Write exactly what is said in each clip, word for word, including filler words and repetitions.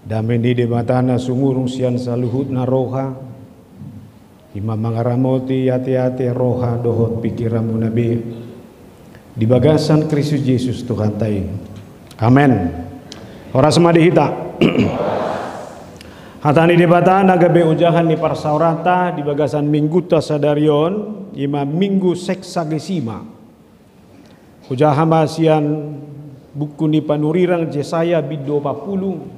Dame ni Debata na sumurung sian saluhutna roha, i ma mangaramoti ateate, roha dohot pingkiranmuna be di bagasan Kristus Jesus Tuhanta i. Amen. Horas ma di hita. Hata ni Debata na gabe ojahan ni parsaoranta di bagasan minggunta sadari on, i ma Minggu Sexagesima. Hujaha ma sian buku ni panurirang Jesaya bindu opat pulu,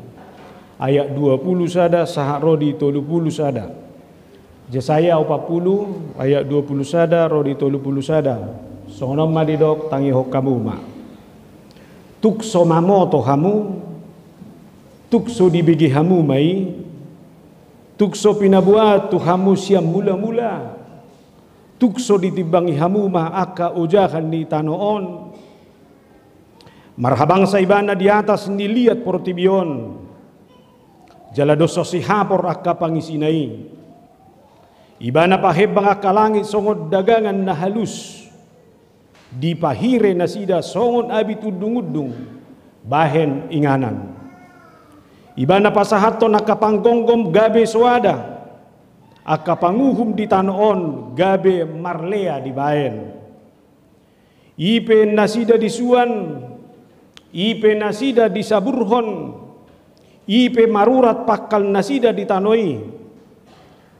ayat dua pulu sada sahat ro di tolu pulu sada. Jesaya opat pulu, ayat dua pulu sada ro di tolu pulu sada. Songon on ma didok, tangihon hamu ma. Tung so mamoto hamu, tung so dibege hamu ma i, tung so pinaboa tu hamu sian mulamula, tung so ditimbangi hamu ma angka ojahan ni tano on. Marhabangsa ibana di atas ni liat portibi on, jala dos so sihapor angka pangisina i. Ibana pahembang angka langit songon dagangan na halus. Dipahire nasida songon abit undungundung bahen inganan. Ibana pasahathon angka panggomgom gabe soada, angka panguhum di tano on gabe marlea dibahen. I pe nasida disuan, i pe nasida disaburhon, i pe marurat pangkal nasida di tano i.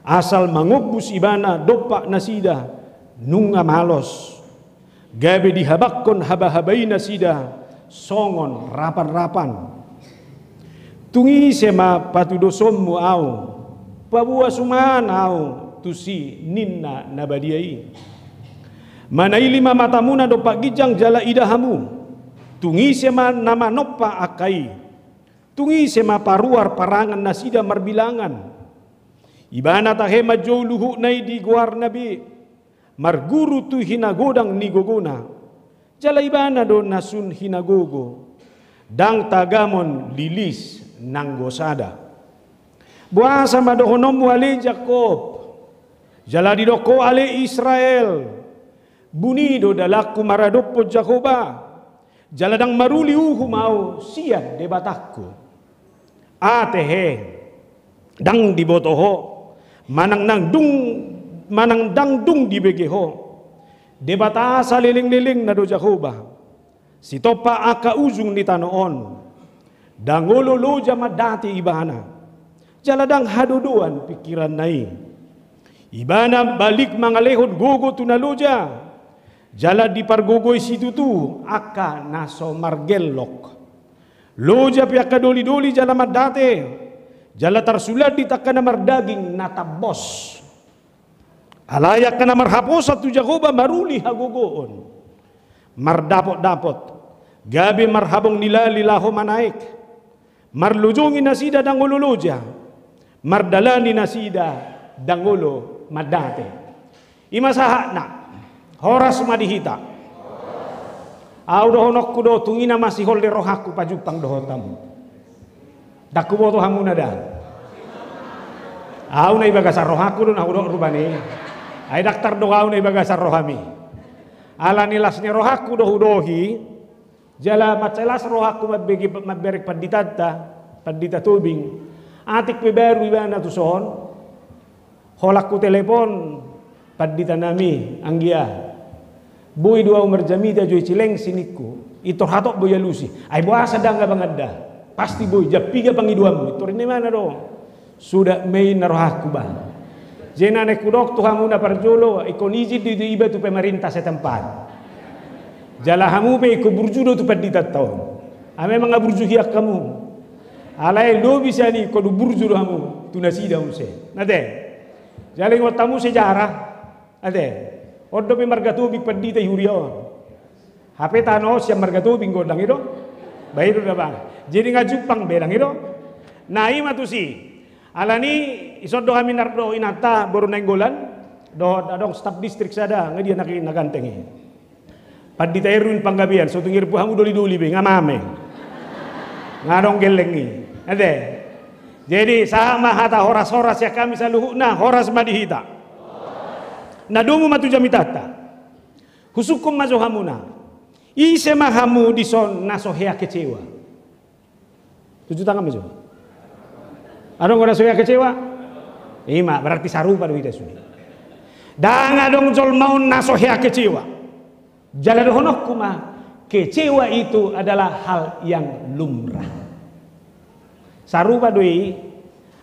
Asal mangombus ibana dompak nasida, nunga malos. Gabe dihabanghon habahabana nasida songon rapanrapan. Tung ise ma patudosonmu ahu, paboa suman ahu tusi, ninna na badia i. Manaili ma matamuna dompak ginjang jala ida hamu. Tung ise ma na manompa angka i. Tung ise ma paruar parangan nasida marbilangan. Ibana tahe manjou luhutna i di goarna be. Marguru tu hinagodang ni gogona. Jala ibana do na sun hinagogo. Ndang tagamon lilis nanggo sada. Boasa ma dohononmu ale Jakkob? Jala didok ho ale Israel. Buni do dalanku maradophon Jahowa. Jala ndang maruli uhum ahu sian Debatangku. Ate he, ndang diboto ho, manang ndang dung, manang ndang dung dibege ho. Debata salelenglelengna do Jahowa. Sitompa angka ujung ni tano on. Ndang olo loja mandate ibana. Jala ndang hadodoan pingkiranna i. Ibana balik mangalehon gogo tu na loja. Jala dipargogoi situtu angka na so margellok. Loja pe angka dolidoli jala mandate, jala tarsulandit angka na mardaging na tambos. Alai angka na marhaposan tu Jahowa maruli hagogoon. Mardapotdapot, gabe marhabong ni lali laho manaek. Marlojongi nasida ndang olo loja. Mardalani nasida ndang olo mandate. I ma sahatna. Horas ma di hita. Ahu dohononku do, tung i na masihol di rohangku pajumpang dohot hamu. Ndang huboto hamu na da. Ahu na i bagasan rohangku do na hudok rupani. Ai ndang tardok ahu na i bagasan rohami. Ala ni las ni rohangku do hudohi. Jala mansai las rohangku mambege, mambereng panditanta, Pandita Tobing. Atik pe baru ibana tuson. Holan hutelepon pandita nami, anggia. Boi do ahu marjamita jo i Cilengsi ningku. Pintor hatop boi alusi. Ai boasa ndang abang anda. Pasti boi, jam piga pangidoanmu. Pintor ninna ibana do. Suda ma i na rohangku bah. Jadi na naeng hudok tu hamu na parjolo, ingkon izin do iba tu pemerintah setempat. Jala hamu pe ingkon burju do tu panditanta on. Ai memang aburju hian hamu. Alai lobi sian i ingkon umburju do hamu tu nasida muse. Ate. Jala ingot hamu sejarah. Ate. On dope marga Tobing pandita i huria on. Hape tano sian marga Tobing gondang i do. Baen do da bang. Jadi nga jumpang be ndang i do. Na i ma tusi. Alani i, ison do hami na ro dohot inanta boru Nainggolan. Dohot adong staf distrik sada, nga dia na ganteng i. Pandita Erwin Panggabean, so tung irpu hamu dolidoli be, nga mame. Nga adong gelleng i. Ate. Jadi, sahat ma hata horas-horas sian hami saluhutna, horas ma di hita. Na domu ma tu jamitanta. Husungkun ma jo hamuna. Ise ma hamu dison na so hea kecewa? Tunjuk tangan ma jo. Adong do na so hea kecewa? Ima, berarti sarupa do hita sude. Ndang adong jolma on na so hea kecewa. Jala dohononku ma, kecewa itu adalah hal yang lumrah. Sarupa do i,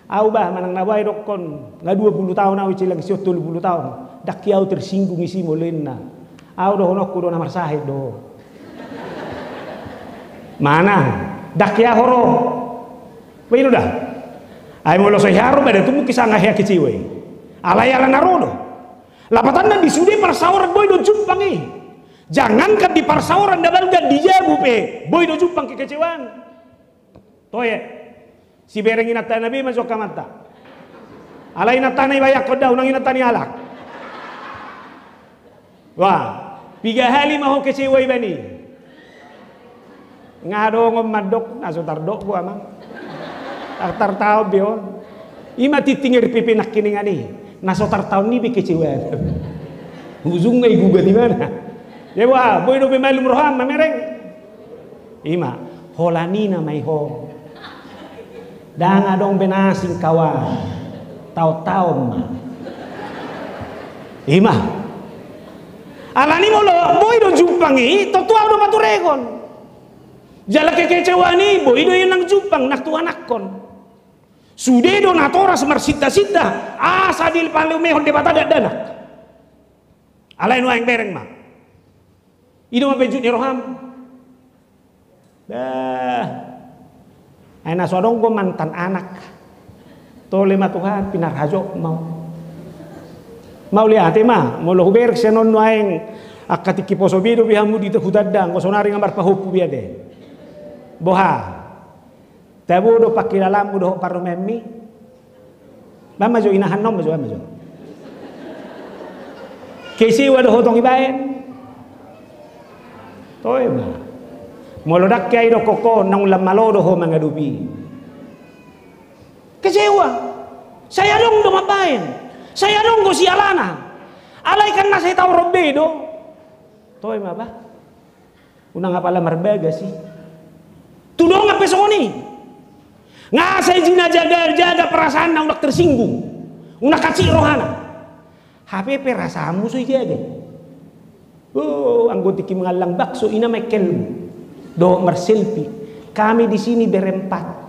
au bah manang na bae dokkon, nga dua puluh taon au i, cilang sihon tolu puluh taon, ndang hea au tersinggung isi molo ninna. Au dohononku do na marsahit do. Mana? Ndang hea ho ro. Bah i do da. Ai molo so hea ro, bah da tung mungkin sanga hea kecewa i. Alai ala na ro do. Lapatanna di sude parsaoran boi do jumpang i. Jangankan di parsaoran na balga, di jabu pe boi do jumpang kekecewaan. Toe. Sibereng inantana be ma jokka mata. Alai inantana i bayangkon da, unang inanta ni halak. Wah, piga hali ma ho kecewa ibana i. Nga adong on mandok, na so tardok bo amang. Tar, tartaon be on. Ima tinting R P P nangkiningan i. Na so tartaon ni be kecewa. Ujungna i gugat ibana. Ia bah, boi dope malum roham mamereng. Ima, holan i nama i ho. Ndang adong be na asing kawan. Taon-taon ma. Ima. Alani molo boi do jumpang i, tontu au do maturegon. Jala kekecewaan i boi do i nang jumpang, nang tuanakkon. Sude do natoras marsinta-sinta asa dipalumehon Debata dakdanak. Alai nuaeng bereng ma. I do ma penjut ni roham. Bah. Ai na so adong do mantan anak. Tole ma Tuhan, pinarhajot ma. Mauliate ma, molo hubereng sian on nuaeng, angka tingki poso be dope hamu di hutanda, anggo sonari nga marpahompu be ate. Boha. Tabo do pangkilalaanmu dohot parumaenmi? Bah ma jo, inahan on ma jo, bah ma jo. Kecewa do ho tong ibaen. Toe ma. Molo ndang hea i dohonon, naung lam malo do ho mangadopi. Kecewa. Sai adong do mambaen. Sai adong do sialana. Alai kan na sai taoron be do. Toe ma bah. Unang apala marbagas i. Tu dongan pe songon i. Nga sai jinajaga-jaga perasaanna, unang tersinggung. Unang hansit rohana. Hape perasaanmu so ijaga. Oh, anggo tingki mangallang bakso, ina ma engkelmu. Dohot marselfie. Kami di sini berempat.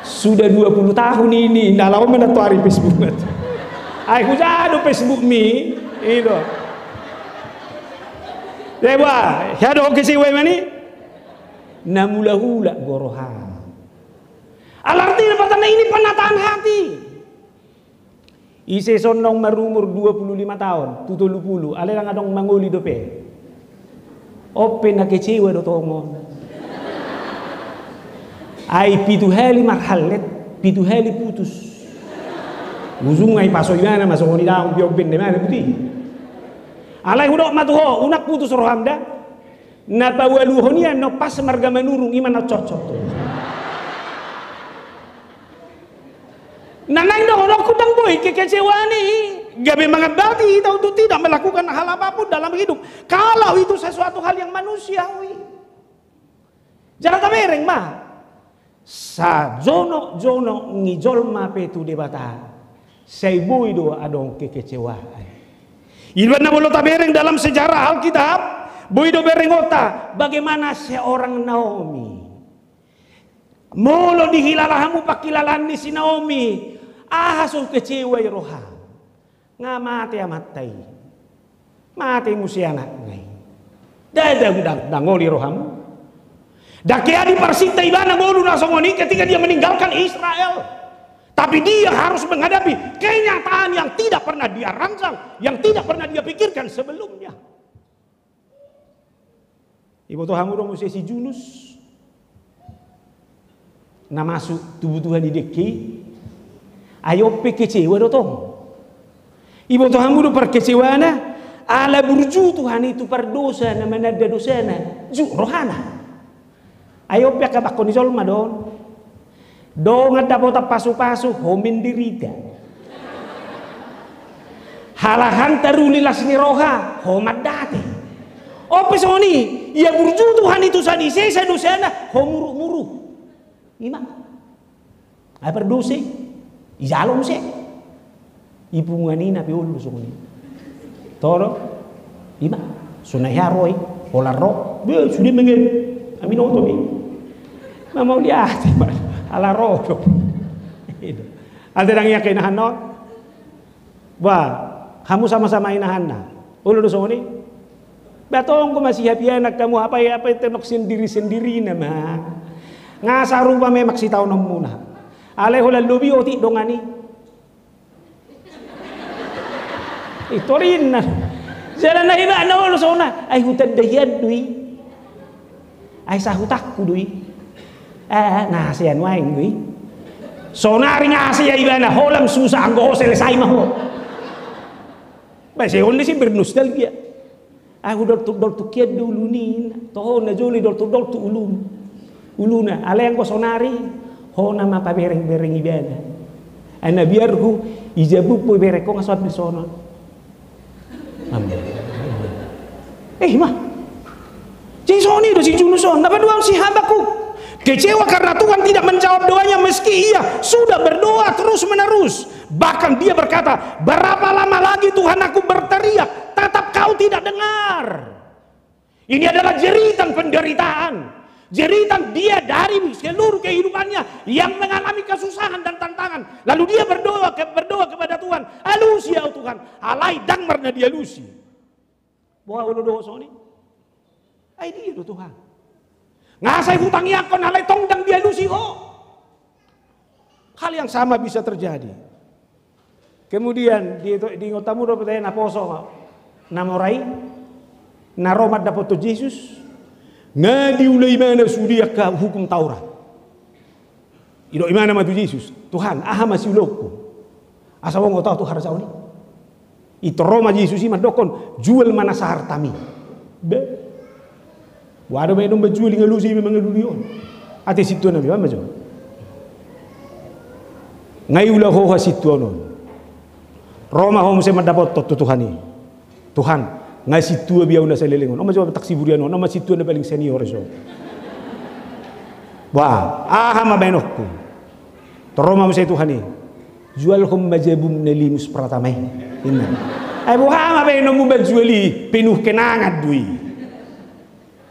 Sudah dua puluh tahun ini, na laho manantuari Facebook. Ai huja do Facebookmi, i do. Ia bah, hea do ho kecewa ibana i. Na mulak-ulak do roha. Ala artina patanna ini penataan hati. Ise songon marumur dua puluh lima taon, tu tolu puluh, alai ndang adong mangoli dope. On pe na kecewa do tongon. Ai pitu hali marhallet, pitu hali putus. Ujungna i paso ibana ma songon i daong piomben de mana puti. Alai hudok ma tu ho, unang putus roham da. Na paualuhon i annon pas marga Manurung, i ma na cocok tu. Na naeng dohononku, ndang boi kekecewaan i gabe menghambat hita untuk tidak melakukan hal apapun dalam hidup. Kalau itu sesuatu hal yang manusiawi. Jala tabereng ma. Sajonok-jonok ni jolma pe tu Debata, sai boi do adong kekecewaan. Iba na molo tabereng dalam sejarah Alkitab, boi do berengonta bagaimana seorang Naomi. Molo dihilala hamu pangkilalaan ni si Naomi, aha so kecewa i roha. Nga mate amanta i. Mate muse anakna i. Ndada ndang, ndang oli rohamu. Ndang hea diparsinta ibana ngolu na songon i ketika dia meninggalkan Israel. Tapi dia harus menghadapi kenyataan yang tidak pernah dia rancang, yang tidak pernah dia pikirkan sebelumnya. Iboto hamu do muse si Junus na masuk tu butuha ni dengke i? Ai on pe kecewa do tong. Iboto hamu do parkecewana, ala burju Tuhan i tu pardosa na mananda dosana, jut rohana. Ai on pe angka bangko ni jolma do on. Dongan dapotan pasupasu, ho menderita. Halak hanta ruli las ni roha, ho mandate. On pe songon i, ia burju Tuhan i tu sani sesa dosana, ho muruk-muruk. I ma. Ai pardose, ijalo muse. I punguan i na pe olo do songon i. Toro, ima, so na hea ro i, holan ro, be, sude mangan. Ami na oto be. Ma mauliate, ala ro do. Ate dang ia kenahan non. Ba, hamu sama-sama inahanna. Olo do songon i. Ba tonggo ma sihapianan hamu, apai-apai tong sendiri-sendiri nama. Nga sarupa memang sitaononmuna. Alai holan lobi otik dongan i. I torinna. Jala na iba na olo songon i. Ai hutanda hian do i. Ai sahutangku do i. Eh, na ase nuaeng do i. Sonari na ase ibana, holan susa anggo ho selesai ma ho. Ba ise on disi bernostalgia. Ahu doltuk-doltuk hian do ulu ni. Toho na jolo i doltuk-doltuk ulu. Uluna, alai anggo sonari, ho nama pabereng-bereng ibana. Ai na biar hu, ijabuppu bereng ho nga so ambil sonon. Amin. Eh, ima. Jadi songon i do si Junus on, na paduahon si Habakuk. Kecewa karena Tuhan tidak menjawab doanya meski ia sudah berdoa terus-menerus. Bahkan dia berkata, "Berapa lama lagi Tuhan aku berteriak, tetap Kau tidak dengar?" Ini adalah jeritan penderitaan. Jeritan dia dari seluruh kehidupannya yang mengalami kesusahan dan tantangan. Lalu dia berdoa ke, berdoa kepada Tuhan, "Alusi Ahu Tuhan." Alai ndang marna dialusi. Boha olo do songon i? Ai dia do Tuhan. Nga sai hutangiangkon alai tong ndang dialusi ho. Hal yang sama bisa terjadi. Kemudian di, diingot hamu dope na poso na mora i, na ro mandapothon Jesus, nga diula ibana sude angka hukum Taurat. Didok ibana ma tu Jesus, "Tuhan, aha ma siulaonku? Asa boi huboto tu harajaon i." Intor ro ma Jesus i mandokkon, "Jual ma nasa hartam i." Be. Boha do baenon manjual i nga loja iba mangalului on. Ate sintua nami, boha ma jo. Nga iula ho hasintuaon on. Ro ma ho muse mandapothon tu Tuhan i. "Tuhan, nga sintua be ahu na saleleng on." On ma jo taksi burian on, on ma sintua na paling senior i so. Boha, aha ma baenonku? Ro ma muse Tuhan i. "Jualhon ma jabum na limus pratama i." Inna. Ai boha ma baenonmu manjual i, penuh kenangan do i.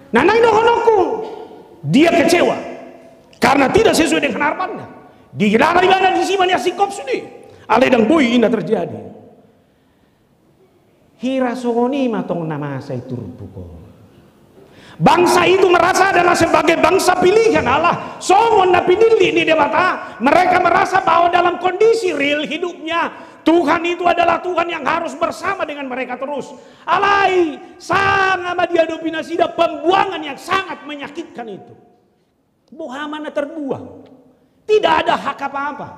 Nah, na i dohononku, dia kecewa karena tidak sesuai dengan harapannya. Digelar ibana disi ma nian singkop sude. Alai ndang boi i na terjadi. Hira songon i ma tong na masa i turpuk on. Bangsa itu merasa adalah sebagai bangsa pilihan Allah, songon na pinillit ni Debata. Mereka merasa bahwa dalam kondisi real hidupnya, Tuhan itu adalah Tuhan yang harus bersama dengan mereka terus. Alai sanga ma diadopi nasida pembuangan yang sangat menyakitkan itu. Boha ma na terbuang? Tidak ada hak apa-apa.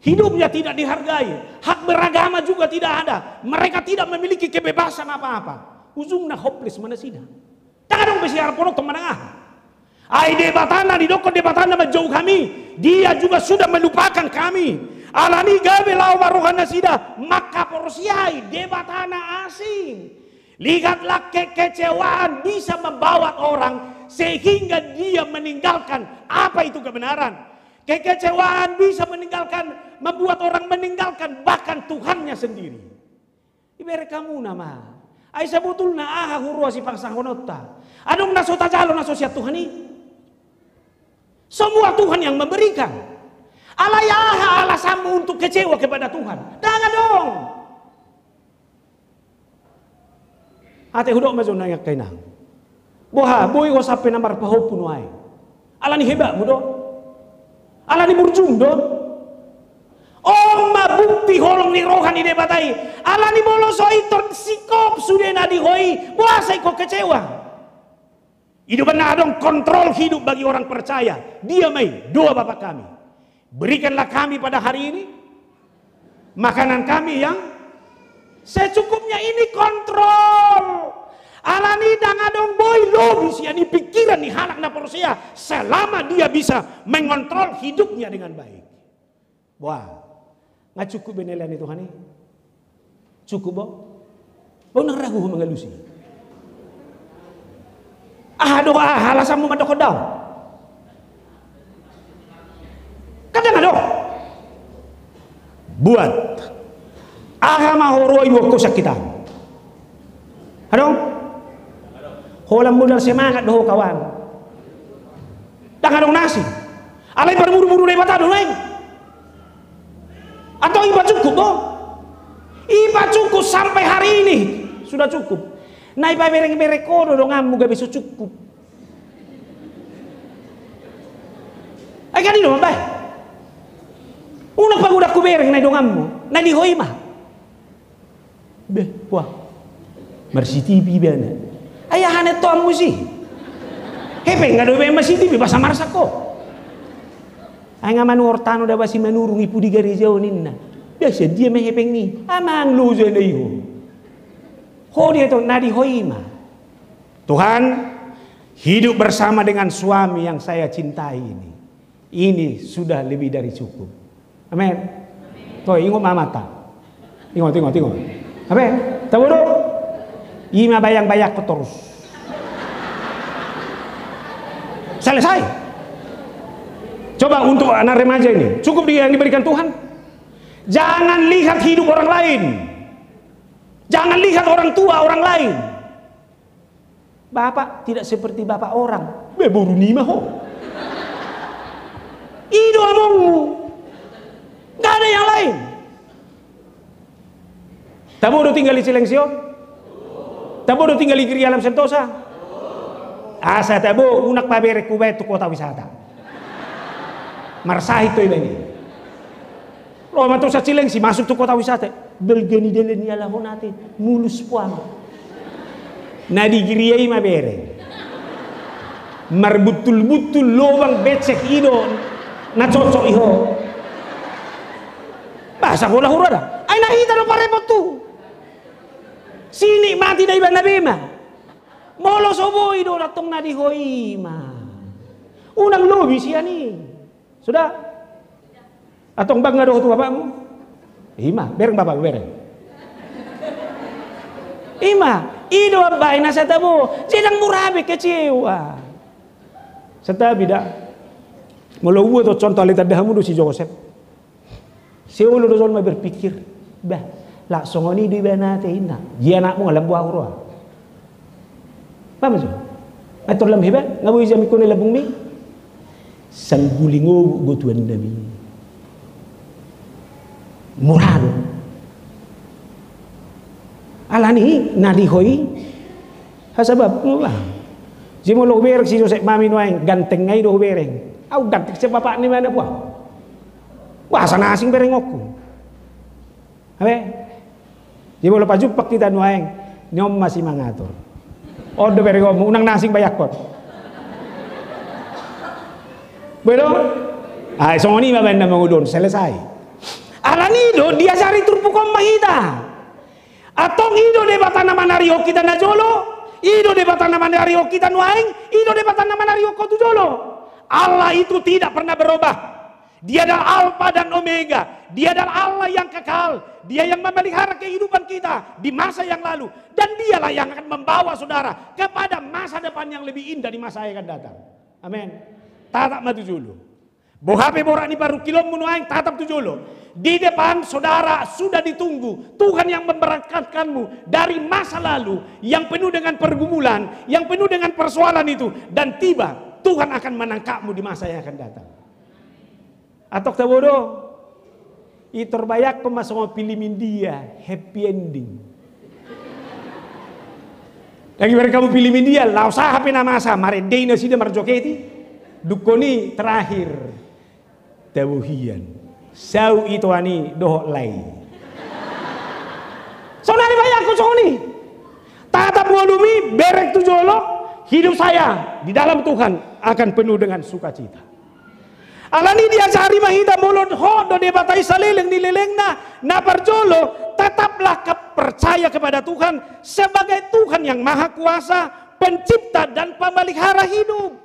Hidupnya tidak dihargai. Hak beragama juga tidak ada. Mereka tidak memiliki kebebasan apa-apa. Ujungna hopeless ma nasida. Ndang adong be siharap on tong manang aha. Ai Debata na didokkon Debata na manjou hami, Dia juga sudah melupakan kami. Alani gabe laho ma roha nasida mangkaporseai debata na asing. Lihatlah, kekecewaan bisa membawa orang sehingga dia meninggalkan apa itu kebenaran. Kekecewaan bisa meninggalkan, membuat orang meninggalkan bahkan Tuhannya sendiri. Ibereng hamuna ma. Ai sabotulna aha huroha sipasahatonta? Adong na so tajalo na so sian Tuhan i? Semua Tuhan yang memberikan. Alai aha alasanmu untuk kecewa kepada Tuhan? Ndang adong. Ate hudok ma jo nang angka inang. Boha, boi ho sampe na marpahompu nuaeng? Alani hebatmu do? Alani burjum do? On ma bukti holong ni roha ni Debata i. Alani molo so intor singkop sude na di ho i, boasa ingkon kecewa? Hidup na adong kontrol hidup bagi orang percaya. Dia ma i, doa Bapa Kami. Berikanlah kami pada hari ini makanan kami yang secukupnya, ini kontrol. Alani ndang adong boi lobi sian i pikiran ni halak na porsea selama dia bisa mengontrol hidupnya dengan baik. Wah, nga cukup be na ilehon ni Tuhan i? Cukup bo? Bo ndang ragu ho mangalusi? Aha do aha alasanmu mandokkon daong? Kan ndang adong. Buat aha ma ho ro ibuat ho sian hita? Adong? Holan modal semangat do ho kawan. Ndang adong na asing. Alai parmuru-muru Debata do naeng. Atau iba cukup do? Iba cukup sampai hari ini. Sudah cukup. Na ipabereng-bereng ho do donganmu gabe so cukup. Ai kan i do mambahen. Unang pagodangku bereng na i donganmu, na di ho i ma. Beh, wah. Marsitipi ibana. Ai aha na tonganmu si? Hepeng nga do ibaen marsitipi, boasa marsak ho? Ai nga manuhor tano da boasa i manurung i pudi gareja on ninna. Biasa dia ma hepeng i. Amang loja na i ho. Ho dia to na di ho i ma. Tuhan, hidup bersama dengan suami yang saya cintai ini, ini sudah lebih dari cukup. Amin. Tuh, ingot ma amanta. Ingot, ingot, ingot. Amin. Tabo do? I ma bayang-bayangkon torus. Selesai. Coba untuk anak remaja ini, cukup di-, yang diberikan Tuhan. Jangan lihat hidup orang lain. Jangan lihat orang tua orang lain. Bapak tidak seperti bapak orang. Be, boru ni ma ho. I do amongmu. Nggak ada yang lain. Tabo do tinggal di Cilengsi on? Tabo do tinggal di Giri Alam Sentosa? Asa tabo, unang pabereng hubaen tu kota wisata. Marsahit do iba i. Ro ma tu sa Cilengsi, masuk tu kota wisata. Balga ni dalan ni alahon ate, mulus puang. Na di Giri i ma bereng. Marbuntul-buntul lobang becek i do na cocok i ho. Boasa ho da hurada? Ai na hita do parepot tu. Sinikmati da ibana be ma. Molo so boi do, antong na di ho i ma. Unang lobi sian i. Sudah? Antong bangga do ho tu bapakmu? I ma, bereng bapakmu, bereng. I ma, i do ambaen asa tabo. Jadi ndang mura be kecewa. Santabi da. Molo huboto contoh, alai tanda hamu do si Josep. Seolo do jolma berpikir, bah, laos songon i do ibana ate, ninna. Jadi anakmu nga lam boi ahu roha. Paham so? Atur lam heba, nga boi jaminhon i lambungmi. Sangguling obuk do tuannami. Mura do. Alani na di ho i. Hasabab, bah. Jadi molo hubereng si Josep ma i nuaeng, ganteng nga i do hubereng. Ahu ganteng sian bapakna ma na buang. Boasa na asing berengonku? Abe? Jadi molo pajumpang hita nuaeng, ni on ma si mangatur. On do berengonmu, unang na asing bayangkon. Boi do? Ai songon i ma baen na mangudon, selesai. Alani do diajari turpuk on ma hita. Antong i do Debata na manarihon hita na jolo, i do Debata na manarihon hita nuaeng, i do Debata na manarihon ho tu jolo. Allah itu tidak pernah berubah. Dia adalah Alfa dan Omega. Dia adalah Allah yang kekal. Dia yang memelihara kehidupan kita di masa yang lalu. Dan dialah yang akan membawa saudara kepada masa depan yang lebih indah di masa yang akan datang. Amin. Tatap ma tu jolo. Boha pe borat ni parungkilonmu nuaeng, tatap tu jolo. Di depan saudara sudah ditunggu Tuhan yang memberangkatkanmu dari masa lalu yang penuh dengan pergumulan, yang penuh dengan persoalan itu, dan tiba Tuhan akan menangkapmu di masa yang akan datang. Antong tabo do? I tor bayangkon ma songon film India, happy ending. Lagi bareng hamu film India, laos aha pe na masa, marende i nasida marjoget i. Dungkon i terakhir. Tabo hian. Saut i toan i dohot lai. Sonari bayangkon songon i. Tatap ngolumi, bereng tu jolo, hidup saya di dalam Tuhan akan penuh dengan sukacita. Alani diajari ma hita molo hot do Debata i saleleng ni lelengna, na parjolo, tetaplah ke-, percaya kepada Tuhan sebagai Tuhan yang Maha Kuasa, Pencipta dan Pemelihara hidup.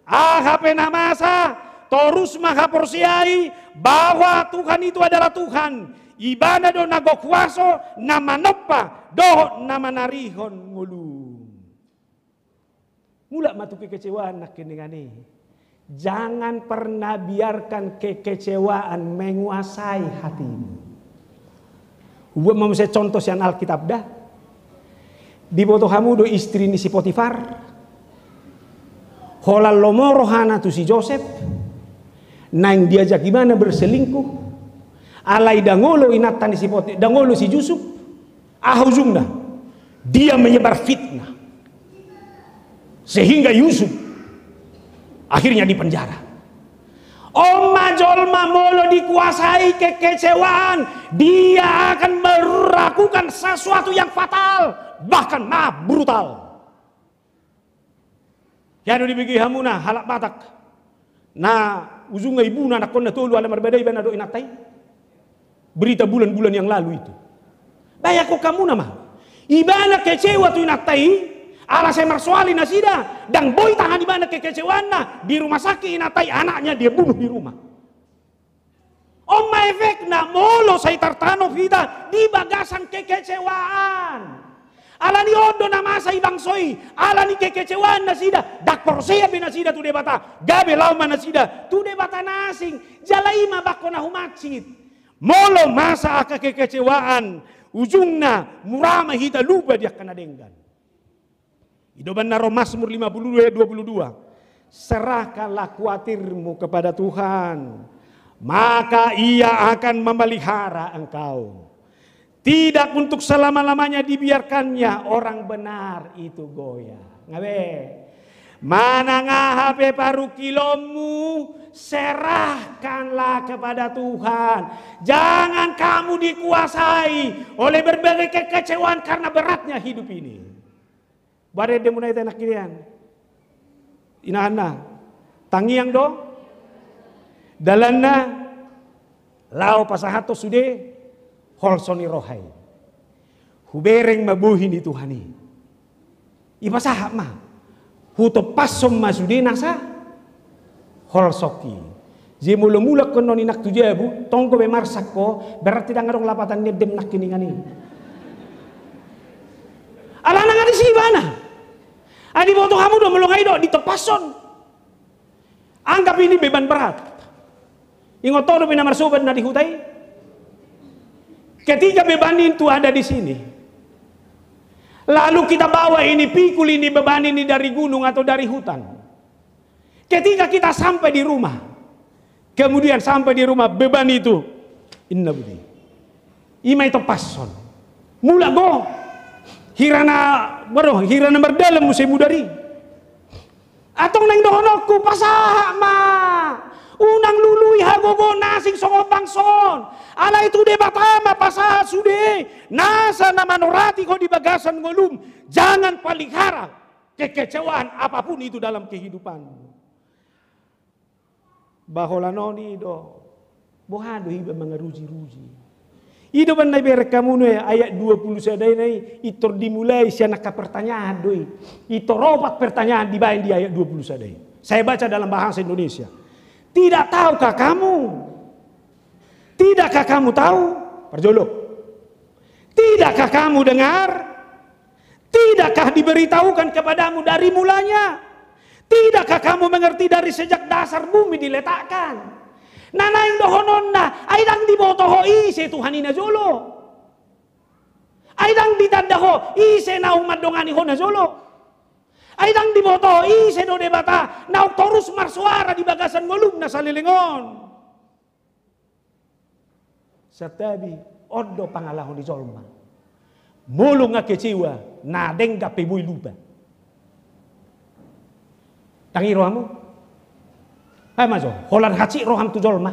Aha pe na masa, torus ma haporseai bahwa Tuhan itu adalah Tuhan. Ibana do na gok kuaso, na manompa, dohot na manarihon ngolu. Mulak ma tu kekecewaan nangkiningan i. Jangan pernah biarkan kekecewaan menguasai hatimu. Hubuat ma muse contoh sian Alkitab da. Diboto hamu do istri ni si Potifar? Holan lomo rohana tu si Josep, naeng diajak ibana berselingkuh, alai ndang olo inanta ni si Poti-, ndang olo si Yusuf. Aha ujungna? Dia menyebar fitnah. Sehingga Yusuf akhirnya dipenjara. On ma jolma molo dikuasai kekecewaan, dia akan melakukan sesuatu yang fatal, bahkan maaf, brutal. Ia do dibege hamuna halak Batak na ujungna ibunu anakkonna tolu ala marbadai ibana dohot inanta i. Berita bulan-bulan yang lalu itu. Bayangkon hamuna ma. Ibana kecewa tu inanta i, ala sai marsoal i nasida, ndang boi tahan ibana kekecewaanna, di rumah sakit inanta i, anaknya dia bunuh di rumah. On ma efekna molo sai tartanop hita di bagasan kekecewaan. Alani on do na masa i bangso i, alani kekecewaan nasida, ndang porsea be nasida tu Debata, gabe laho ma nasida tu debata na asing, jala i ma bangko na humansit. Molo masa angka kekecewaan, ujungna mura ma hita lupa di angka na denggan. I do umbahen na ro Mazmur lima puluh dua ayat dua puluh dua. Serahkanlah kuatirmu kepada Tuhan, maka Ia akan memelihara engkau. Tidak untuk selama-lamanya dibiarkannya orang benar itu goyah. Nga be? Manang aha pe parungkilonmu, serahkanlah kepada Tuhan. Jangan kamu dikuasai oleh berbagai kekecewaan karena beratnya hidup ini. Boha do endemuna i, nangkin i? Inganan na, tangiang do dalanna, laho pasahathon sude holso ni roha i. Hubereng ma bohi ni Tuhan i. Ipasahat ma. Hutompashon ma sude nasa holsongki. Jadi molo mulak ho annon, inang, tu jabu, tong gabe marsak ho, berarti ndang adong lapatan ni endem nangkiningan i. Alana nga disi ibana. Ai diboto hamu do molo nga i do ditompashon. Anggap ini beban berat. Ingot ho dope na marsoban na di huta i? Ketika beban itu ada di sini, lalu kita bawa ini, pikul ini, beban ini dari gunung atau dari hutan. Ketika kita sampai di rumah, kemudian sampai di rumah, beban itu, inna budi. I ma itompashon. Mulak ho. Hira na, boha do, hira na mardalan muse mudar i. Antong naeng dohononku, pasahat ma. Unang lului hagogoon na asing songon bangso on. Alai tu Debata ma pasahat sude nasa na manorati ho di bagasan ngolum. Jangan pelihara kekecewaan apapun itu dalam kehidupanmu. Ba holan on i do. Boha do iba mangaruji-ruji? I do umbahen na ibereng hamu nuaeng ayat dua puluh sada i, na i pintor dimulai sian angka pertanyaan do i. Pintor opat pertanyaan dibaen di ayat dua puluh sada i. Saya baca dalam bahasa Indonesia. Tidakkah kamu, tidakkah kamu tahu? Parjolo. Tidakkah kamu dengar? Tidakkah diberitahukan kepadamu dari mulanya? Tidakkah kamu mengerti dari sejak dasar bumi diletakkan? Na naeng dohononna, ai ndang diboto ho ise Tuhan i najolo. Ai ndang ditanda ho ise naung mandongani ho najolo. Ai ndang diboto ho ise do Debata naung torus marsoara di bagasan ngolumna saleleng on. Santabi, on do pangalaho ni jolma. Molo nga kecewa, na denggan pe boi lupa. Tangi rohamu. Ai ma jo, holan hansit roham tu jolma.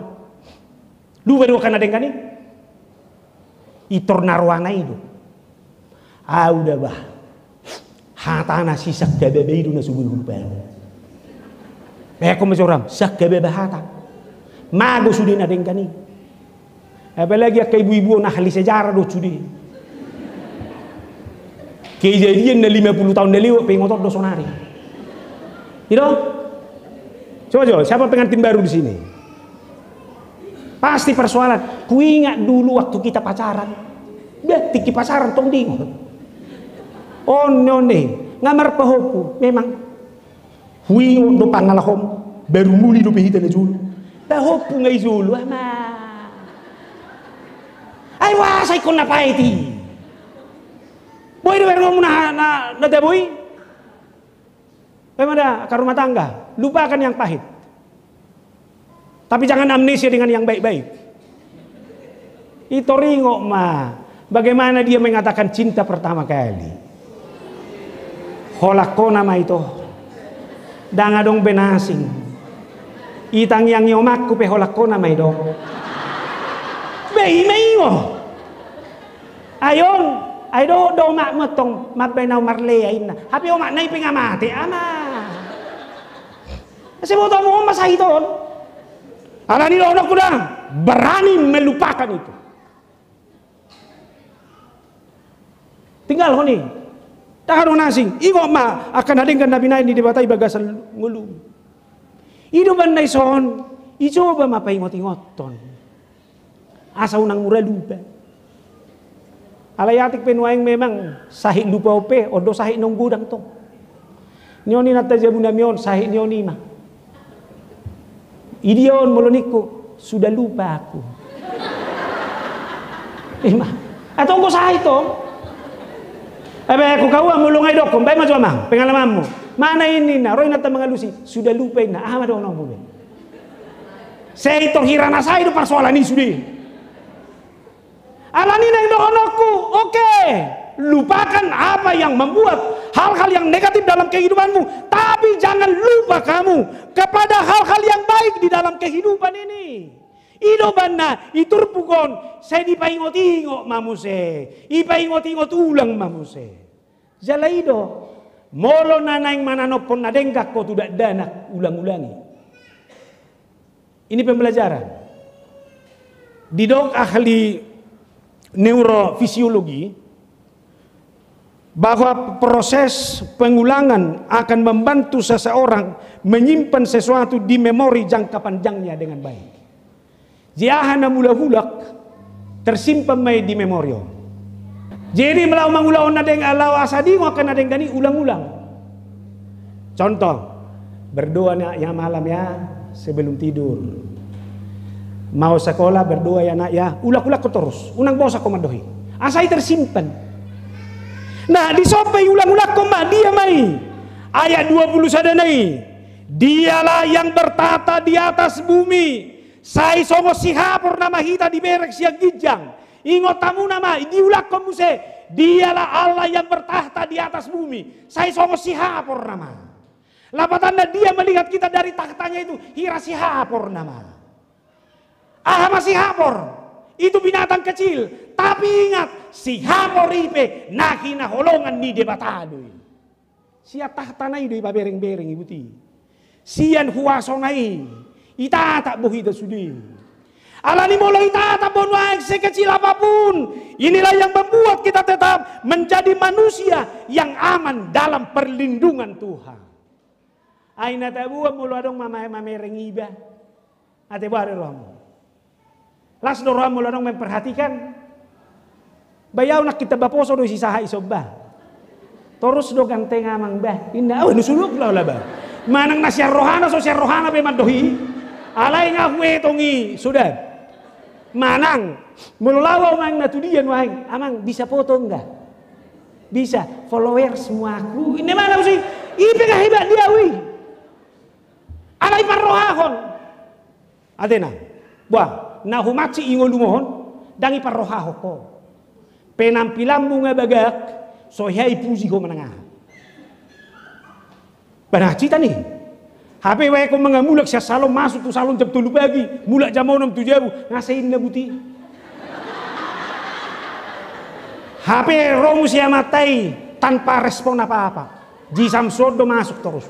Lupa do angka na denggan i. Pintor na rohana i do. Au da bah. Hata na si sangkababa i do na so boi hupasahat. Bayangkon ma jo roham, sangkababa hata. Mago sude na denggan i. Apalagi angka ibu-ibu on, ahli sejarah do sude. Kejadian na lima puluh tahun na lewat pe ingot on do sonari. I do? Coba, coba, siapa pengantin baru di sini? Pasti persoalan. Kuingat dulu waktu kita pacaran. Dah, tingki pacaran tong diingot. Onde, onde. Nga marpahompu. Memang. Huingot do pangalahom. Baru muli dope hita na jolo. Ba hompu nga i jolo, ama. Ai boasa ingkon na paet i? Boi do bahenonmu na, na, na tabo i? Memang da, angka rumah tangga, lupakan yang pahit. Tapi jangan amnesia dengan yang baik-baik. Ito ringot ma, bagaimana dia mengatakan cinta pertama kali. Holan hona ma ito. Ndang adong be na asing. I tangiang ni omakku pe holan hona ma i do. Be i ma i do. Ai on, ai dohot do omakmu antong, mambaen au marlea inna. Hape omakna i pe nga mate, ama. Asa iboto hamu on ma sahit on. Alani dohononku da, berani melupakan itu. Tinggalhon i. Ndang adong na asing. Ingot ma angka na denggan na binahen ni Debata i bagasan ngolum. I do umbahen na dison, icoba ma paingot-ingothon. Asa unang mura lupa. Alai atik pe nuaeng memang sahit lupa on pe, on do sahit naung godang tong. Nion i na tajabu nami on, sahit nion i ma. Idia on molo ningku, sudah lupa aku. Ima. Atong do sahit tong. Ebe, hukahua molo nga didokkon, baen ma jo amang, pengalamanmu. Mana ini na, ro inanta mangalusi, sudah lupa inna, aha ma dohononmu be. Sai tor hira na sae do parsoalan i sude. Alani naeng dohononku, oke, lupakan apa yang membuat hal-hal yang negatif dalam kehidupanmu, tapi jangan lupa kamu kepada hal-hal yang baik di dalam kehidupan ini. I do umbahen na i turpuk on, sai dipaingot-ingot ma muse, dipaingot-ingot ulang ma muse. Jala i do, molo na naeng mananonhon na denggan ho tu dakdanak, ulang-ulangi. Ini pembelajaran. Didok ahli neurofisiologi bahwa proses pengulangan akan membantu seseorang menyimpan sesuatu di memori jangka panjangnya dengan baik. Jadi aha na mulak-mulak tersimpan ma i di memori on. Jadi molo mangulahon na denggan, laho asa diingot angka na denggan i, ulang-ulang. Contoh, berdoa nak ya malam ya sebelum tidur. Mau sekolah berdoa ya nak ya. Ulak-ulak ho torus, unang bosan ho mandok i. Asa i tersimpan. Nah, dison pe iulang-ulang ho ma, dia ma i. Ayat dua puluh sada na i. Dialah yang bertahta di atas bumi. Sai songon sihapor nama hita diberek sian ginjang. Ingot hamu nama, diulakhon muse, dialah Allah yang bertahta di atas bumi. Sai songon sihapor nama. Lapatanna dia melihat kita dari tahtanya itu, hira sihapor nama. Aha ma sihapor? Itu binatang kecil. Tapi ingat, sihapor i pe na hinaholongan ni Debata do i. Sian tahtana i do ipabereng-bereng i, buti. Sian huasona i, itatap bo hita sude. Alani molo itatap bo nuaeng sekecil apapun, inilah yang membuat kita tetap menjadi manusia yang aman dalam perlindungan Tuhan. Ai na taboan molo adong mama-, mamereng iba. Ate boha do rohamu? Las do roham molo adong memperhatikan? Ba i au nangkin tamba poso do isi sahat i somba. Torus do ganteng amang ba. Inna, oh, nusuluk lah lah ba. Manang na sian rohana, so sian rohana pe mandok i. Alai nga huetong i, sudah. Manang, molo laho au manang na tu dia nuaeng, amang, bisa foto enggak? Bisa, followers mu aku. Inna manang si, i pe nga hebat dia, ui. Alai parrohahon. Atena, boha, na humansik i ngolum on, ndang iparrohahon ho. Penampilanmu nga bagak, so hea ipuji ho manang aha. Ba na hita ni. Hape bae ho mangamulak sian salon, masuk tu salon jam tolu pagi, mulak jam onom tu jabu, nga sai inna buti. Hape ro muse amanta i tanpa respon apa-apa. Ji Samson do masuk torus.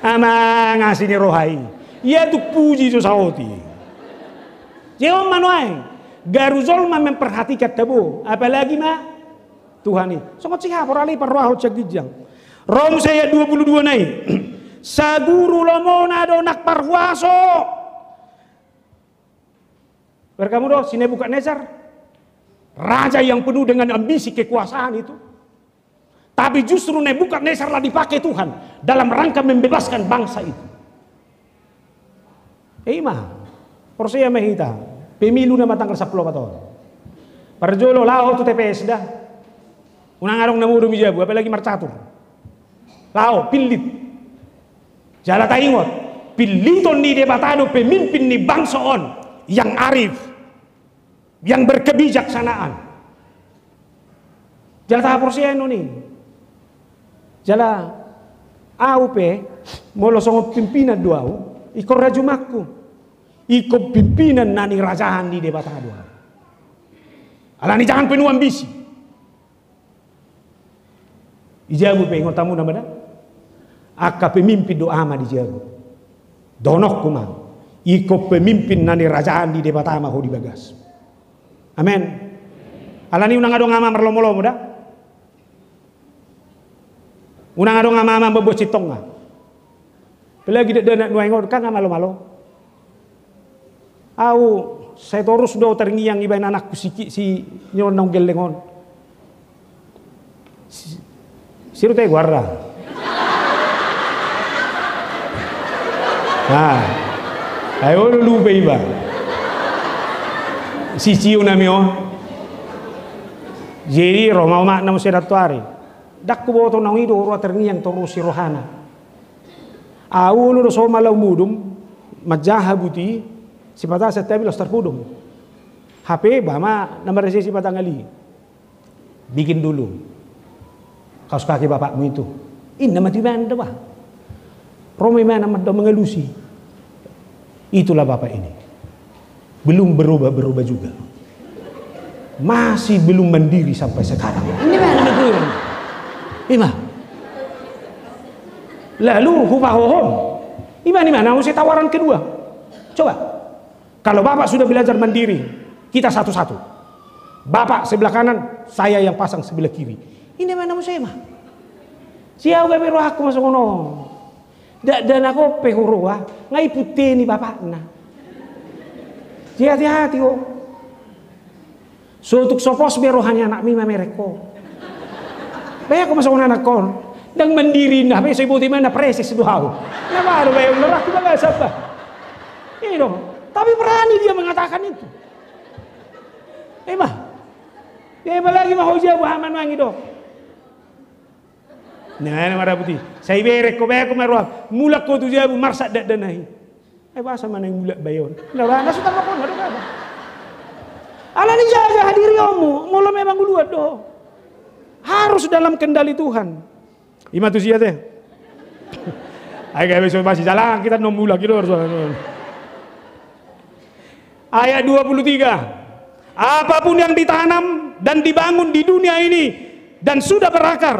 Amang, asi ni roha i. Ia tuk puji so saut i. Jadi on ma nuaeng. Garu jolma memperhatikan tabo. Apalagi ma Tuhan i. Songon sihapor, alai parrohahon sian ginjang. Ro muse ayat dua puluh dua na i. Saguru lomona do nang parhuaso. Berkamu do si Nebukadnezar, raja yang penuh dengan ambisi kekuasaan itu. Tapi justru Nebukadnezar lah dipakai Tuhan. dalam rangka membebaskan bangsa itu. Ima, porsea ma hita, pemilu nama tanggal sampulu opat on. Parjolo laho tu T P S da. Unang adong na modom i jabu, apalagi marcatur. Laho, pillit. Jala taingot, pilliton ni Debata do pemimpin ni bangso on yang arif, yang berkebijaksanaan. Jala tahaporseai on i. Jala au pe, molo songon pimpinan do au, ingkon rajumanku. Ingkon pimpinan na nirajahan ni Debata do au. Alani jangan penuh ambisi. Di jabu pe ingot hamu nama da. Angka pemimpin do ama di jabu. Dohononku ma, ingkon pemimpin na nirajahan ni Debata ma ho di bagas. Amen. Alani unang adong ama marlomo-lomo da. Unang adong ama-ama mambuat sintong nga. Apalagi dakdanak nuaeng on kan nga malo-malo. Au, sai torus do terngiang ibaen anakku si, si nyon naung gelleng on. Si, si rute goarna. Nah, ayo lupe iba. Si Cio nami on. Jadi ro ma omakna muse nantoari. Ndang huboto naung i do roha terngiang torus i rohana. Au olo do somal au modom, manjaha buti, sipata santabi laos tarpodom. Hape ba ma na marese sipata ngali. Bikin dulu kaos kaki bapakmu itu. Inna ma tu ibana da bah. Ro ma ibana mandok mangalusi. Itulah bapak ini. Belum berubah-berubah juga. Masih belum mandiri sampai sekarang. Ini mana negeri? Ima. Lalu hupahohom. Ima, ima, nah, mesti tawaran kedua. Coba. Kalau bapak sudah belajar mandiri, kita satu-satu. Bapak sebelah kanan, saya yang pasang sebelah kiri. Ini mana mesti ima. Si au gabe rohangku masuk ono. Dakdanak on pe huroha, nga i punte ni bapakna. Jadi hati-hati ho. So tuk so pos be roha ni anakmi mamereng ho. Bae ho masuk anakkon. Ndang mandiri inna, hape so iboto ibana preses do au. Na malo bae on, rohangku bagasan bah. Iya dong. Tapi berani dia mengatakan itu. Ima. Ya apalagi ma ho jabu haman mangi do. Nah, na marabut i. Sai bereng ho, bae ho ma roham. Mulak ho tu jabu, marsak dakdanak i. Ai boasa ma naeng mulak bae on. Na, na so tarlok on, adong apa? Alani jaga hadirionmu, molo memang uluan do. Harus dalam kendali Tuhan. Ima tu sia te. Ai gabe so masih jalan, kita no mulak gitu harus. Ayat dua puluh tiga. Apapun yang ditanam dan dibangun di dunia ini dan sudah berakar,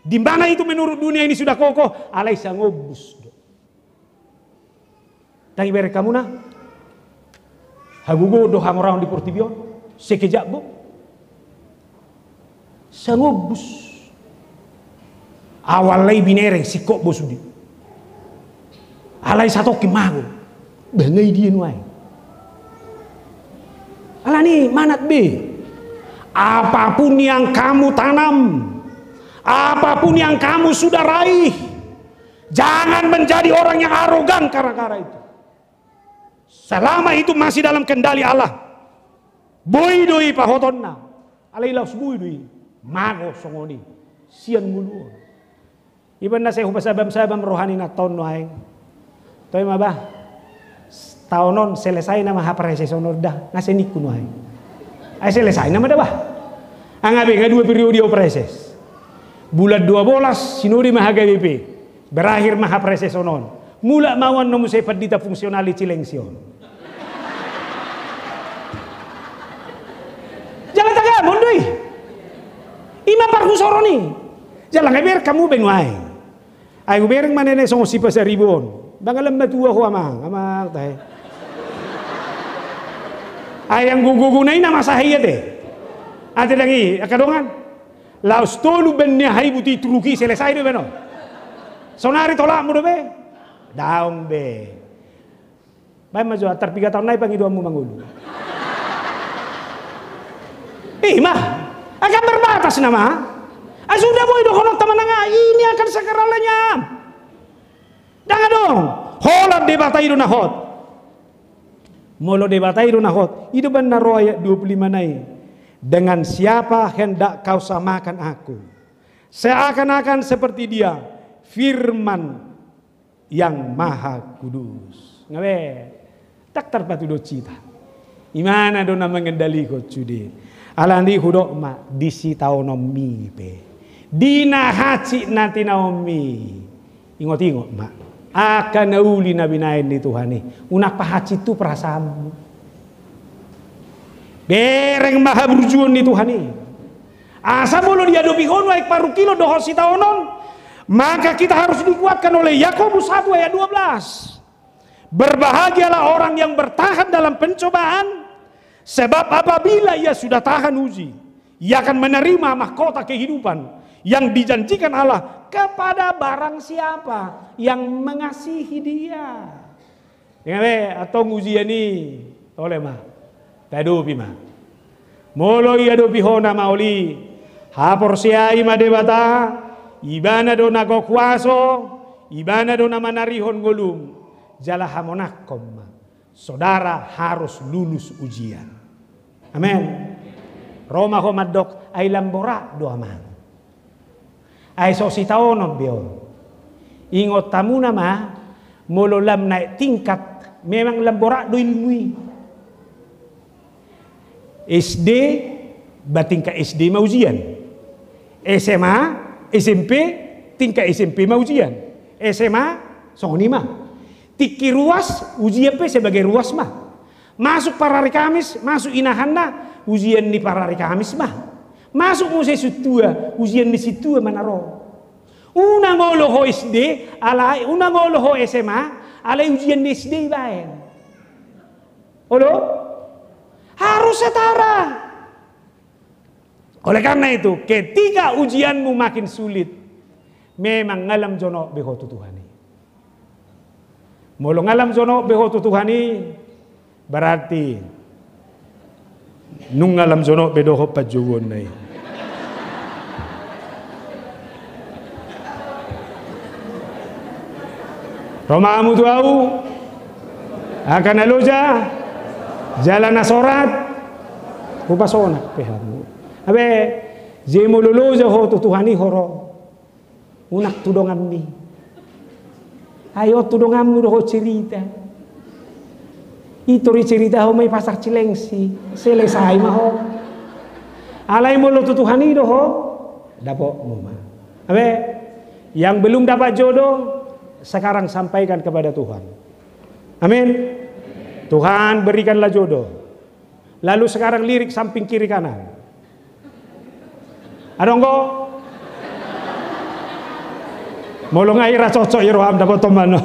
di mana itu menurut dunia ini sudah kokoh, alai sangombus do. Ndang ibereng hamu na? Hagogoon do hangoraon di portibi on, sekejap bo. Sangombus. Awalna i binereng, singkop bo sude. Alai satongkin mago. Bah nga i dia nuaeng. Alani manat be. Apapun yang kamu tanam, apapun yang kamu sudah raih, jangan menjadi orang yang arogan gara-gara itu. Selama itu masih dalam kendali Allah, boi do i pahotonna. Alai laos boi do i mago songon i sian ngolu on. Iba na sai hupasabam-sabam roha ni na taon nuaeng. Toe ma bah. Taon on selesai nama hapreses on da, nga sai ningku nuaeng. Ai selesai nama da bah. Nga be nga dua periode hapreses. Bulan dua belas sinode ma H K B P. Berakhir ma hapreses on. Mulak ma au annon muse pandita fungsional i Cilengsi on. Jala tagamon do i. Ima parhusoron i. Jala nga ibereng hamu be nuaeng. Ai hubereng ma nene songon si Pasaribu on. Ba nga lam matua ho amang, amang tahe. Ai anggo gogona i na masa hia te. Ate dang i angka dongan. Laos tolu baen ni aha i buti truk i selesai do baen on. Sonari tolapmu do be. Daong be. Baen ma jo antar piga taon nai pangidoanmu mangolu. Ima. Akan terbatas nama. Ai sudah boi dohononta manang ini akan segera lenyap. Ndang adong. Holan Debata i do na hot. Molo Debata i do na hot, i do umbahen na ro ayat dua puluh lima nai. Dengan siapa hendak kau samakan aku? Seakan-akan seperti dia, firman yang Maha Kudus. Nga be, ndang tarpatuduhon hita. Ibana do na mangendalihon sude. Alani hudok ma, di sitaononmi pe, di na hansit na tinaonmi, ingot-ingot ma angka na uli na binahen ni Tuhan i. Unang pahansit tu perasaanmu. Bereng ma haburjuon ni Tuhan i. Asa molo diadopi ho nuaeng parungkilon dohot sitaonon, maka kita harus dikuatkan oleh Yakobus satu ayat dua belas. Berbahagialah orang yang bertahan dalam pencobaan, sebab apabila ia sudah tahan uji, ia akan menerima mahkota kehidupan yang dijanjikan Allah kepada barang siapa yang mengasihi Dia. Ingat be, antong ujian i, tole ma, taadopi ma. Molo diadopi ho na maol i, haporseai ma Debata, Ibana do na gok huaso, Ibana do na manarihon ngolum, jala hamonanghon ma. Saudara harus lulus ujian. Amen. Ro ma ho mandok, ai lam borat do, amang. Ai so sitaonon be on. Ingot hamuna ma, molo lam naek tingkat, memang lam borat do ilmu i. S D, ba tingkat S D ma ujian. S M A, S M P, tingkat S M P ma ujian. S M A, songon i ma. Tingki ruas, ujian pe sebagai ruas ma. Masuk parari Kamis, masuk inahanna, ujian ni parari Kamis ma. Masuk muse sintua, ujian ni sintua ma na ro. Unang olo ho S D, alai, unang olo ho S M A, alai ujian ni S D ibaen. Olo? Harus setara. Oleh karena itu, ketika ujianmu makin sulit, memang nga lam jonok be ho tu Tuhan i. Molo nga lam jonok be ho tu Tuhan i, berarti nunga lam jonok be dohot panjouonna i. Ro ma hamu tu ahu, angka na loja, jala na sorat, hupasonang pe hamu. Abe, je molo loja ho tu Tuhan i ho ro. Unang tu donganmi. Ai on tu donganmu do ho cerita. Itor i cerita ho ma i pasar Cilengsi. Selesai ma ho. Alai molo tu Tuhan i do ho, dapotmu ma. Abe, yang belum dapat jodoh, sekarang sampaikan kepada Tuhan. Amin. Tuhan, berikanlah jodoh. Lalu sekarang lirik samping kiri kanan. Adong do? Molo nga i ra cocok i roham, dapothon ma no.